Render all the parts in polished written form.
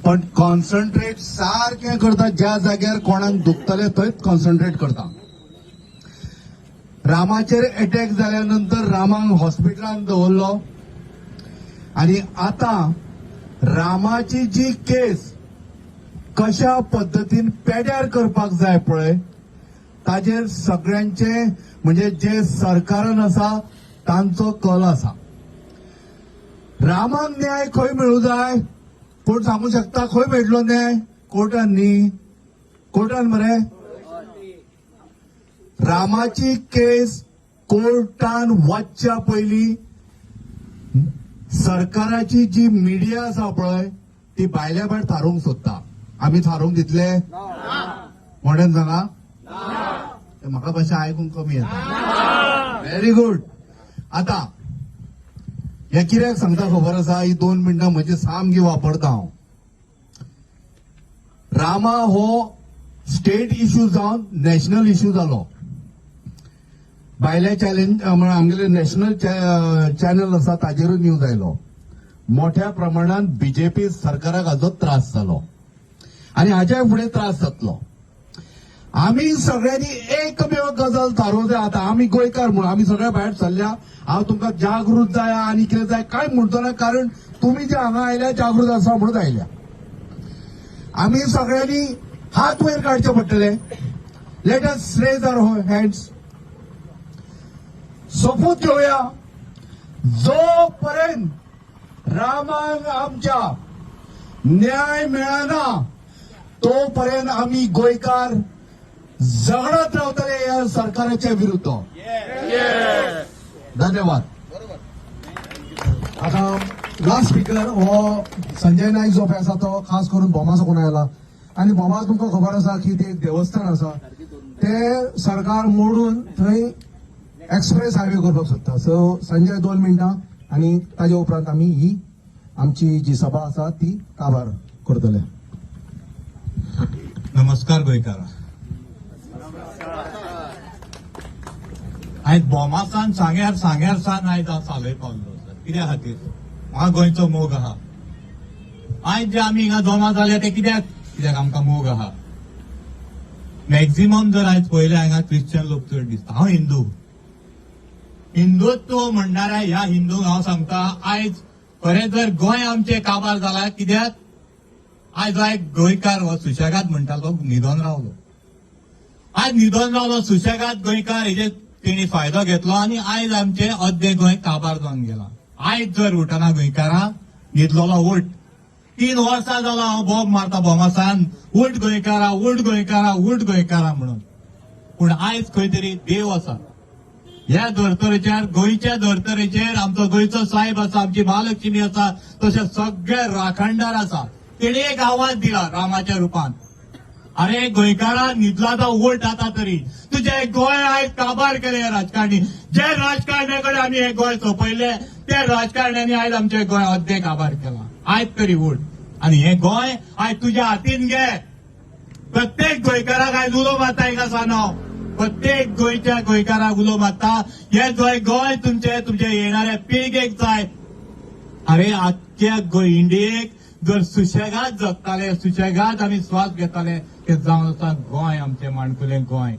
पण कॉन्सन्ट्रेट सारकें करता. ज्या जाग्यार कोणाक दुखतले थंयच कॉन्सन्ट्रेट करता. रामाचेर अटॅक जाल्या नंतर रामाक हॉस्पिटलान दवरलो आणि आता रामाची जी केस कशा पद्दतीन पेड्यार करपाक जाय पळय, ताजेर सगळ्यांचे, म्हणजे जे सरकारान आसा तांचो कल आसा. रामाक न्याय खंय मेळूं जाय? कोण सांगू शकता खंय मेळटलो न्याय? कोर्टान न्ही? कोर्टान मरे. रामाची केस कोर्टान वचच्या पयलीं सरकाराची जी मिडिया आसा पळय, ती भायल्या भायर थारोवंक सोदता. आमी थारोवंक दितले? मोठ्यान सांगा. ते म्हाका भाशा आयकूंक कमी येता. Very good. आता हे कित्याक सांगता खबर आसा? ही 2 मिनटां म्हजी सामकी वापरता हांव. रामा हो स्टेट इश्यू जावन नॅशनल इश्यू जालो. भायल्या चॅलेंज म्हळ्यार आमगेले नॅशनल चॅनल आसा, ताजेरूय न्यूज आयलो. मोठ्या प्रमाणात बीजेपी सरकाराक हाजो त्रास जालो आनी हाज्या फुडें त्रास जातलो. आमी सगळ्यांनी एकमेव गजाल थारोवंक जाय. आतां आमी गोंयकार म्हणून आमी सगळे भायर सरल्या. हांव तुमकां जागृत जाय आनी कितें जाय काय म्हणटो ना, कारण तुमी जे हांगा आयल्या, जागृत आसा म्हणून आयल्या. आमी सगळ्यांनी हात वयर काडचे पडटले. Let us raise our hands. सोपूत घेवया, जोपर्यंत रामाक आमच्या न्याय मेळना तोपर्यंत आमी गोंयकार झगडत रावतले या सरकाराच्या विरुद्ध. धन्यवाद. आता लास्ट स्पीकर हो संजय नाईक जो पळय आसा, तो खास करून भोमा साकून आयला आनी भोमा तुमकां खबर आसा की ते एक देवस्थान आसा, ते सरकार मोडून थंय एक्सप्रेस हायवे करपाक सोदता. सो संजय, 2 मिनटां आनी ताजे उपरांत आमी ही आमची जी सभा आसा ती काबार करतले. नमस्कार गोंयकार. आयज भोमासान सांग्यार, सांग्यार सान आयज हांव सालय पावल्लो आसा. कित्या खातीर? म्हाका गोंयचो मोग आहा. आयज जे आमी हिंगा जमा जाल्या ते कित्याक? कित्याक आमकां मोग आहा. मॅक्झिमम जर आयज पळयले, हांगा क्रिश्चन लोक चड दिसता. हांव हिंदू. हिंदुत्व म्हणणाऱ्या ह्या हिंदूंक हांव सांगता, आयज खरें जर गोंय आमचें काबार जाला कित्याक? आयज हो एक गोंयकार हो सुशेगाद म्हणटा तो न्हिदोन रावलो. आयज न्हिदोन रावलो सुशेगाद गोंयकार, हेजेर तेणी फायदो घेतलो आनी आयज आमचें अर्दें गोंय काबार जावन गेलां. आयज जर उठना गोंयकारां, न्हिदलोलो उठ. 3 वर्सां जालो हांव बोब मारता भोमासान, उठ गोंयकारा, उठ गोंयकारा, उठ गोंयकारा म्हणून. पूण आयज खंय तरी देव आसा ह्या धर्तरेचेर, गोंयच्या धर्तरेचेर. आमचो गोंयचो साहेब आसा, आमची महालक्ष्मी आसा, तशें सगळे राखणदार आसा. तेणी एक आवाज दिला रामाच्या रुपान, अरे गोंयकारा, न्हिदला तो उठ आता तरी. तुझे गोंय आयज काबार केले राजकारणी. जे राजकारण्या कडेन आमी हे गोंय सोंपयले, त्या राजकारण्यांनी आयज आमचे गोंय अर्दें काबार केला. आयज तरी उठ आनी हे गोंय आयज तुज्या हातीन घे. प्रत्येक गोंयकाराक आयज उलो मारता हिंगा सान हांव. प्रत्येक गोंयच्या गोंयकाराक उलो मारता, हे गोंय, गोंय तुमचे, तुमच्या येणाऱ्या पिळगेक जाय. अरे, आख्ख्या गोंय इंडियेक जर सुशेगाद जगताले, सुशेगाद आमी श्वास घेताले, ते जावन आसा गोंय, आमचें माणकुलें गोंय.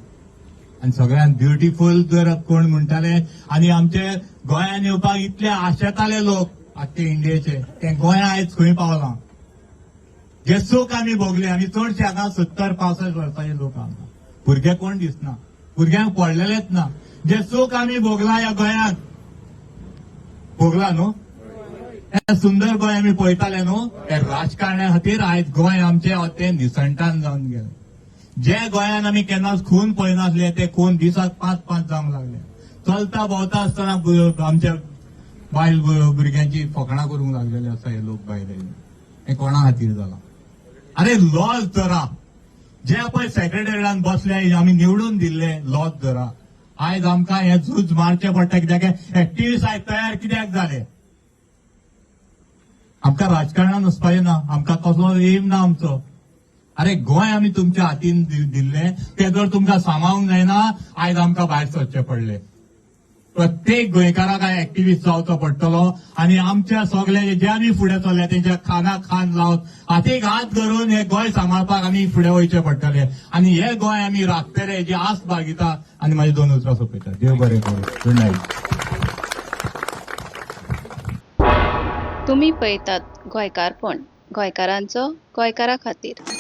आनी सगळ्यांत ब्युटिफूल जर कोण म्हणटाले आनी आमचे गोंयान येवपाक इतले आशेताले लोक आख्खे इंडियेचे, ते गोंया आयज खंय पावलां? जे सूख आमी भोगले, आमी चडशे हांगा 70-65 वर्सांचे लोक आमकां. भुरगे कोण दिसना, भुरग्यांक पडलेलेच ना. जे सूख आमी भोगला ह्या गोंयांत, भोगला न्हू? हे सुंदर गोंय आमी पळयताले न्हू, ते राजकारण्या खातीर आयज गोंय आमचें तें निसणटान जावन गेलें. जे गोंयान आमी केन्नाच खून पळयनासले, ते खून दिसाक पांच पांच जावंक लागले. चलता भोंवता आसतना आमच्या बायल भुरग्यांची फकाणां करूंक लागलेले आसा हे लोक भायले. हे कोणा खातीर जाला? अरे, लॉज धरा. जे पळय सेक्रेटरीयान बसले, आमी निवडून दिल्ले, लॉज धरा. आयज आमकां हें झूज मारचें पडटा, कित्याक एक्टिविस्ट आयज तयार कित्याक जाले? आमकां राजकारणान वचपाचें ना, आमकां कसलो एम ना आमचो. अरे, गोंय आमी तुमच्या हातीन दिल्लें, तें जर तुमकां सांबाळूंक जायना, आयज आमकां भायर सरचें पडलें. प्रत्येक गोंयकाराक आयज एक्टिविस्ट जावचो पडटलो आनी आमच्या सगळे जे आमी फुडें चल्ले तेंच्या खांदाक खांद लावन हातीक हात धरून हे गोंय सांबाळपाक आमी फुडें वयचें पडटलें आनी हे गोंय आमी राखतले जी आस बाळगिता आनी म्हाजी दोन उतरां सोंपयता. देव बरें करूं. Good night. तुमी पळयतात गोंयकारपण, गोंयकारांचो गोंयकारा खातीर.